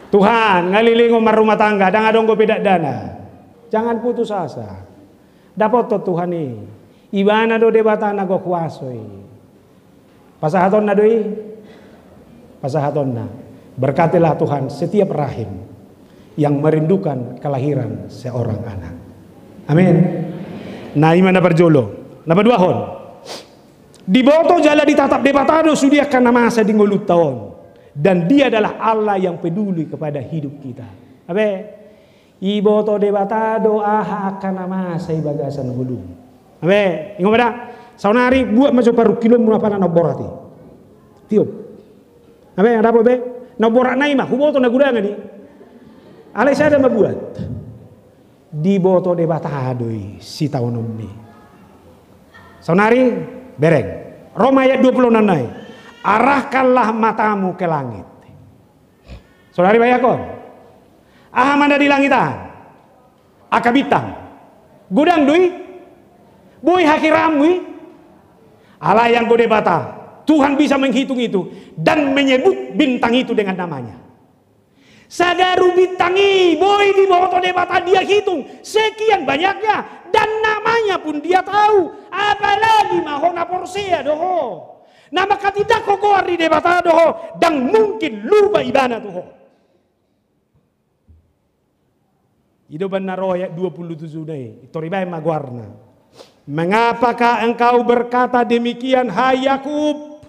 Tuhan, nga lilingon marrumah tangga, ndang adong dope dakdanak. Jangan putus asa. Dapothon Tuhan i. Ibana do Debata na gok huaso i. Pasahatonna do i. Pasahatonna. Berkatilah Tuhan setiap rahim yang merindukan kelahiran seorang anak. Amin. Na i ma na parjolo. Na paduahon. Diboto jala ditatap Debata do sude angka na masa di ngolunta on. Dan Dia adalah Allah yang peduli kepada hidup kita. Abe, diboto Debata do aha angka na masa di bagasan ngolum. Abe, ingot ma da. Saonari buat ma jo parungkilonmu apala na borat i. Tiop. Abe, dapot be? Na borat nai ma, huboto na gudangan i. Alai sada ma buat. Diboto Debata do i sitaononmi. Saonari, bereng. Ro ma ayat dua puluh enam nai. Arahkanlah matamu ke langit. Saonari, bayangkon. Aha ma na di langit an? Angka bintang. Godang do i? Boi hakiraanmu i? Alai anggo Debata, Tuhan bisa menghitung itu dan menyebut bintang itu dengan namanya. Sagaru bintang i boi diboto Debata, Dia hitung sekian banyaknya, dan namanya pun Dia tahu. Apalagi ma ho na porsea do ho, na manghatindanghon goar ni Debata do ho, ndang mungkin lupa Ibana tu ho. I do umbahen na ro ayat dua puluh tujuh nai, tor ibaen ma goarna. Mengapakah engkau berkata demikian, hai Yakub?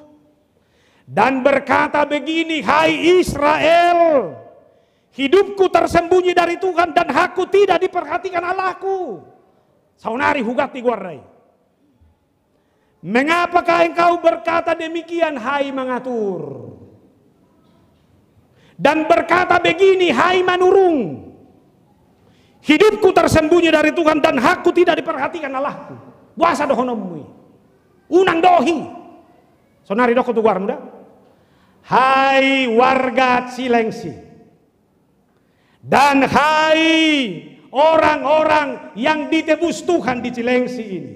Dan berkata begini, "Hai Israel, hidupku tersembunyi dari Tuhan dan hakku tidak diperhatikan Allahku. Saonari huganti goarna i. Mengapakah engkau berkata demikian, hai mangatur? Dan berkata begini, hai manurung, hidupku tersembunyi dari Tuhan dan hakku tidak diperhatikan Allahku." Boasa dohononmu i? Unang dohi. Saonari dokkon tu goarmu da. Hai warga Cilengsi. Dan hai orang-orang yang ditebus Tuhan di Cilengsi ini.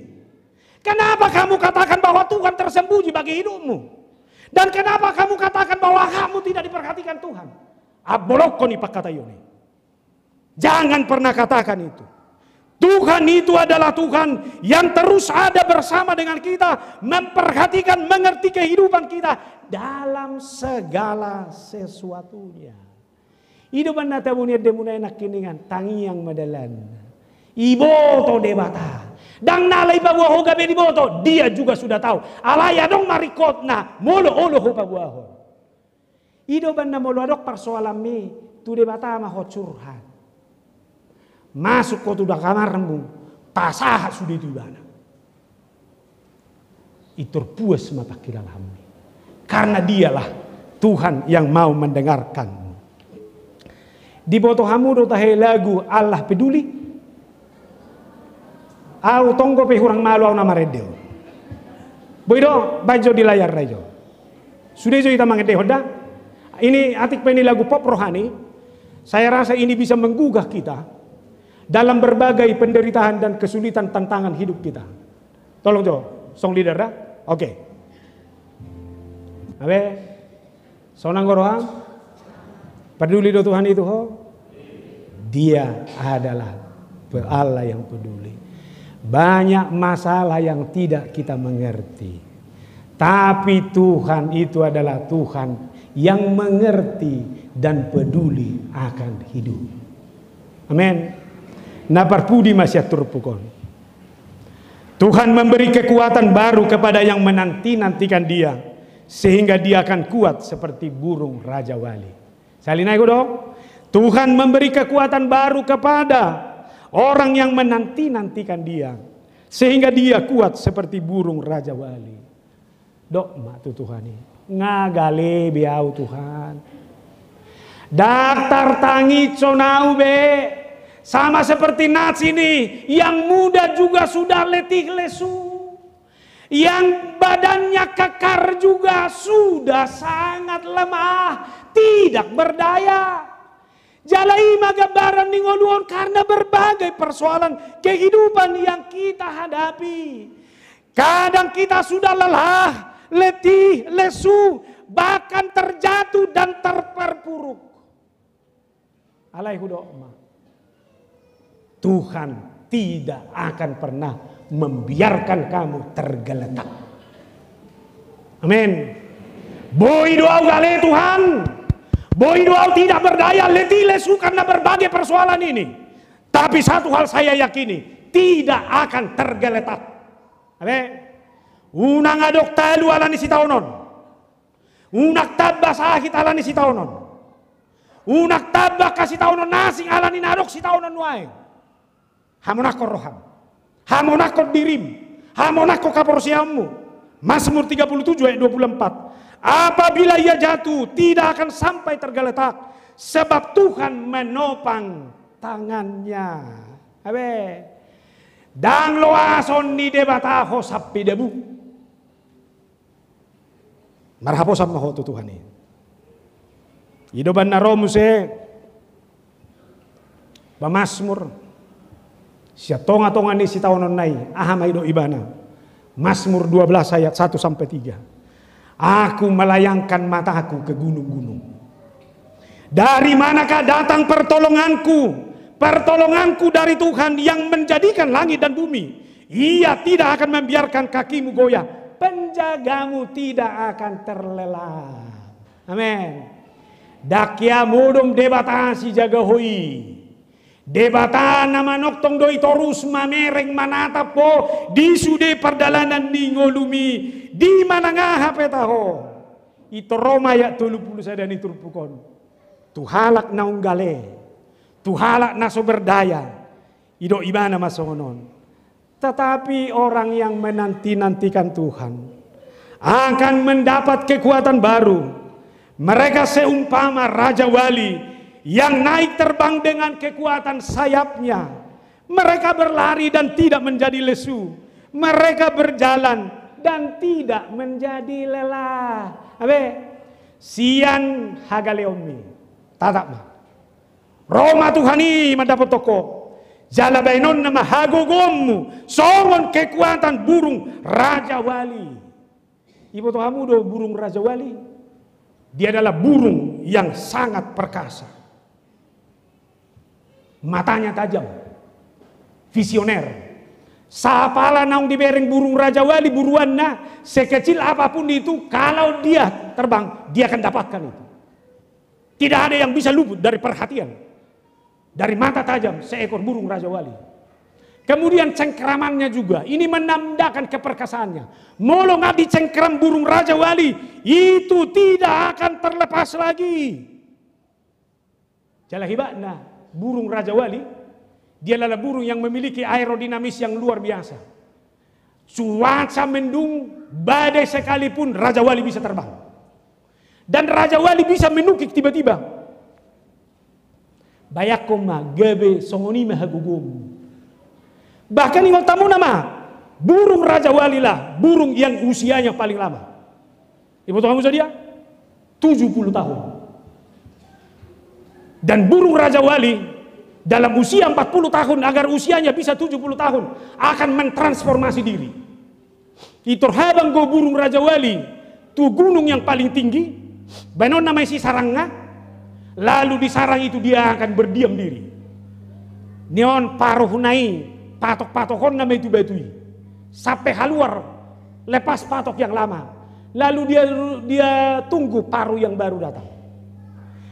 Kenapa kamu katakan bahwa Tuhan tersembunyi bagi hidupmu? Dan kenapa kamu katakan bahwa hakmu tidak diperhatikan Tuhan? Ambolongkon i pangkataion i. Jangan pernah katakan itu. Tuhan itu adalah Tuhan yang terus ada bersama dengan kita, memperhatikan, mengerti kehidupan kita dalam segala sesuatunya. I do umbahen na tabo ni endemuna i nangkiningan, tangiang ma dalanna. Iboto Debata. Ndang na alai paboa ho gabe diboto, Dia juga sudah tahu. Alai adong ma ringkotna, molo olo ho paboahon. I do umbahen na molo adong parsoalanmi, tu Debata ma ho curhat. Masuk ho tu kamarmu, pasahat sude tu Ibana. Pintor puas ma pangkilalaanmi. Karena Dialah Tuhan yang mau mendengarkanmu. Diboto hamu do tahe lagu Allah Peduli? Au tong pe hurang malo au na marende on. Boi do, baen jo di layar na i jo. Sude jo hita mangendehon da. Ini atik pe ni lagu pop rohani. Saya rasa ini bisa menggugah kita dalam berbagai penderitaan dan kesulitan tantangan hidup kita. Tolong jo, song leader da. Oke. Abe. Sonang do roham? Peduli do Tuhan i tu ho? Dia adalah pe-, Allah yang peduli. Banyak masalah yang tidak kita mengerti. Tapi Tuhan itu adalah Tuhan yang mengerti dan peduli akan hidup. Amin. Na parpudi ma sian turpuk on. Tuhan memberi kekuatan baru kepada yang menanti-nantikan Dia, sehingga dia akan kuat seperti burung rajawali. Sahali nai hudok, Tuhan memberi kekuatan baru kepada orang yang menanti-nantikan Dia, sehingga dia kuat seperti burung rajawali. Dok ma tu Tuhan i, nga gale be au Tuhan. Ndang tartangihon au be, sama seperti nats ini, yang muda juga sudah letih lesu, yang badannya kekar juga sudah sangat lemah, tidak berdaya. Jala i ma gambaran ni ngolu on karena berbagai persoalan kehidupan yang kita hadapi. Kadang kita sudah lelah, letih, lesu, bahkan terjatuh dan terperpuruk. Alai hudok ma, Tuhan tidak akan pernah membiarkan kamu tergeletak. Amin. Boi do au gale Tuhan, boi do au tidak berdaya, letih lesu karena berbagai persoalan ini. Tapi satu hal saya yakini, tidak akan tergeletak. Abe, unang adong talu ala ni sitaonon. Unang tamba sahit ala ni sitaonon. Unang tamba angka sitaonon na asing ala ni na adong sitaonon nuaeng. Hamonangkon roham. Hamonangkon dirim. Hamonangkon haporseaonmu. Mazmur tiga puluh tujuh ayat dua puluh empat. Apabila ia jatuh, tidak akan sampai tergeletak, sebab Tuhan menopang tangannya. Abe. Ndang loason ni Debata ho sampe dabu. Marhaposan ma ho tu Tuhan i. I do umbahen na ro muse pamazmur sian tonga-tonga ni sitaononna i, aha ma didok ibana? Mazmur dua belas ayat satu sampai tiga. Aku melayangkan mataku ke gunung-gunung. Dari manakah datang pertolonganku? Pertolonganku dari Tuhan yang menjadikan langit dan bumi. Ia tidak akan membiarkan kakimu goyah. Penjagamu tidak akan terlelap. Amin. Ndang hea modom Debata sijaga ho i. Debata na manongtong do i torus mamereng manatap ho di sude pardalanan ni ngolumi di manang aha pe taho. Intor ro ma ayat tolu pulu sada ni turpuk on tu halak naung gale, tu halak na so berdaya. Didok ibana ma songon on. Tetapi orang yang menanti-nantikan Tuhan akan mendapat kekuatan baru. Mereka seumpama raja wali yang naik terbang dengan kekuatan sayapnya. Mereka berlari dan tidak menjadi lesu. Mereka berjalan dan tidak menjadi lelah. Abe, sian hagaleonmi. Tatap ma. Ro ma Tuhan i mandapothon ho. Jala baenonna ma hagogoonmu songon kekuatan burung raja wali. Iboto hamu do burung raja wali? Dia adalah burung yang sangat perkasa. Matanya tajam. Visioner. Sapala naung dibereng burung raja wali buruanna, sekecil apapun itu, kalau dia terbang, dia akan dapatkan itu. Tidak ada yang bisa luput dari perhatian, dari mata tajam seekor burung raja wali. Kemudian cengkramannya juga, ini menandakan keperkasaannya. Molo nga dicengkram burung raja wali, itu tidak akan terlepas lagi. Jala hebatna, burung raja wali, dia adalah burung yang memiliki aerodinamis yang luar biasa. Cuaca mendung, badai sekalipun, raja wali bisa terbang. Dan raja wali bisa menukik tiba-tiba. Bayangkon ma, gabe songon i ma hagogoonmu. Bahkan ingot hamu nama, burung raja wali lah burung yang usianya paling lama. Iboto hamu sadia? Tujuh puluh tahun. Dan burung raja wali dalam usia empat puluh tahun, agar usianya bisa tujuh puluh tahun, akan mentransformasi diri. Intor habang do burung raja wali tu gunung yang paling tinggi, baenonna ma i sarangna, lalu di sarang itu dia akan berdiam diri. Nion paruhna i, patok-patokhonna ma i tu batu i. Sampai haluar, lepas patok yang lama. Lalu dia, dia tunggu paruh yang baru datang.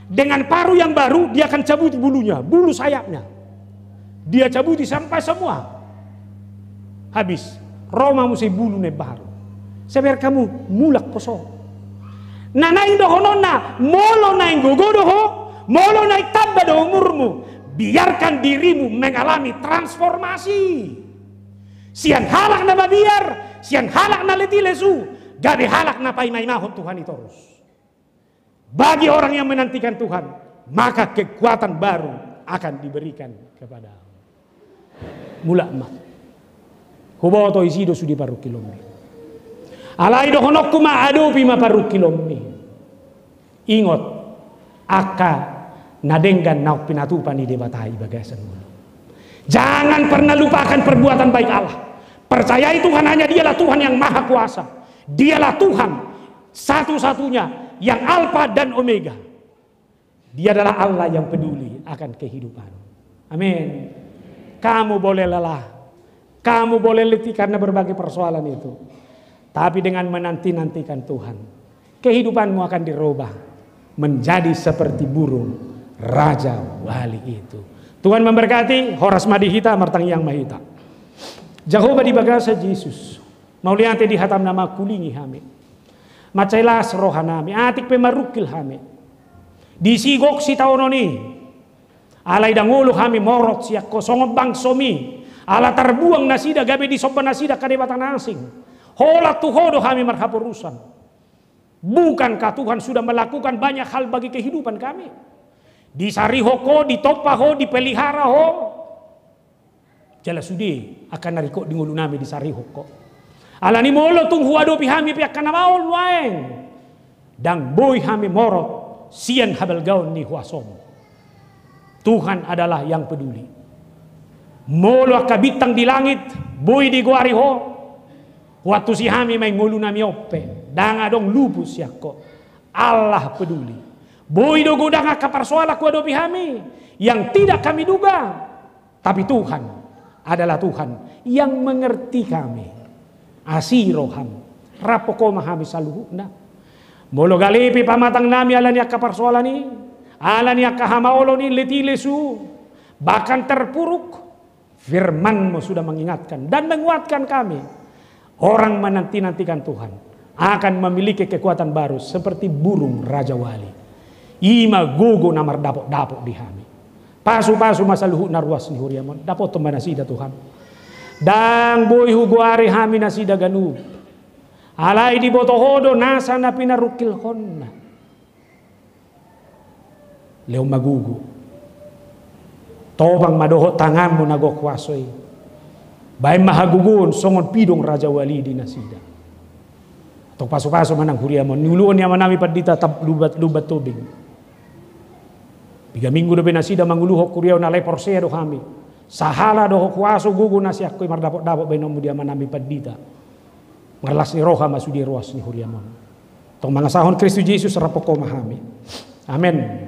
Dengan paruh yang baru, dia akan cabuti bulunya, bulu sayapnya. Dia cabuti sampai semua. Habis. Ro ma muse bulu na baru. Sabar hamu, mulak poso. Na naeng dohononna, molo naeng gogo do ho, molo naeng tamba do umurmu, biarkan dirimu mengalami transformasi. Sian halak na mabiar, sian halak na letih lesu, gabe halak na paimaimahon Tuhan i torus. Bagi orang yang menantikan Tuhan, maka kekuatan baru akan diberikan kepada. Mulak ma. Huboto isi do sude parungkilonmi. Alai dohononku ma, adopi ma parungkilonmi. Ingot, angka na denggan naung pinatupa ni Debata i bagasan ngolu. Jangan pernah lupakan perbuatan baik Allah. Percayai Tuhan, hanya Dialah Tuhan yang maha kuasa. Dialah Tuhan satu-satunya yang Alfa dan Omega. Dia adalah Allah yang peduli akan kehidupan. Amin. Kamu boleh lelah, kamu boleh letih karena berbagai persoalan itu. Tapi dengan menanti-nantikan Tuhan, kehidupanmu akan dirubah menjadi seperti burung raja wali itu. Tuhan memberkati, horas ma di hita, martangiang ma hita. Jahowa, di bagasan Jesus, mauliate di hatam na mangkulingi hami. Mansai las rohanami, atik pe marungkil hami. Disi gok sitaonon i. Alai ndang olo hami morot sian ho songon bangsomi. Ala tarbuang nasida gabe disomba nasida angka debata na asing. Holan tu ho do hami marhaporusan. Bukankah Tuhan sudah melakukan banyak hal bagi kehidupan kami? Disarihon ho, ditompa ho, dipelihara ho. Jala sude angka na ringkot di ngolunami disarihon ho. Alani molo tung huadopi hami pe angka na maol nuaeng, ndang boi hami morot sian habalgaon ni huasomu. Tuhan adalah yang peduli. Molo angka bintang di langit boi digoari ho, huantusi hami ma i ngolunami on pe, ndang adong luput sian ho. Allah peduli. Boi do godang angka parsoalan huadopi hami yang tidak kami duga. Tapi Tuhan adalah Tuhan yang mengerti kami. Asi roham, rap ho ma hami saluhutna. Molo gale pe pamatangnami alani angka parsoalan i, alani angka hamaolon i, letih lesu, bahkan terpuruk, firman-Mu sudah mengingatkan dan menguatkan kami. Orang menanti-nantikan Tuhan akan memiliki kekuatan baru seperti burung rajawali. I ma gogo na mardapotdapot di hami. Pasupasu ma saluhutna ruas ni huriam on, dapothon ma nasida Tuhan. Ndang boi hugoari hami nasida ganup. Alai diboto Ho do nasa na pinarungkilhonna. Lehon ma gogo. Topang ma dohot tanganmu na gok huaso i. Baen ma hagogoon songon pidong rajawali di nasida. Tong pasupasu ma nang huriam on, niuluhon ni amanami pandita Lumban, Lumban Tobing. Piga minggu dope nasida manguluhon huriaon, alai porsea do hami. Sahala dohot huaso gogo na sian Ho i mardapotdapot baenonmu di amanami pandita. Marlas ni roha ma sude ruas ni huriam on. Tong mangasahon Kristus Jesus rap dohot Ho ma hami. Amen.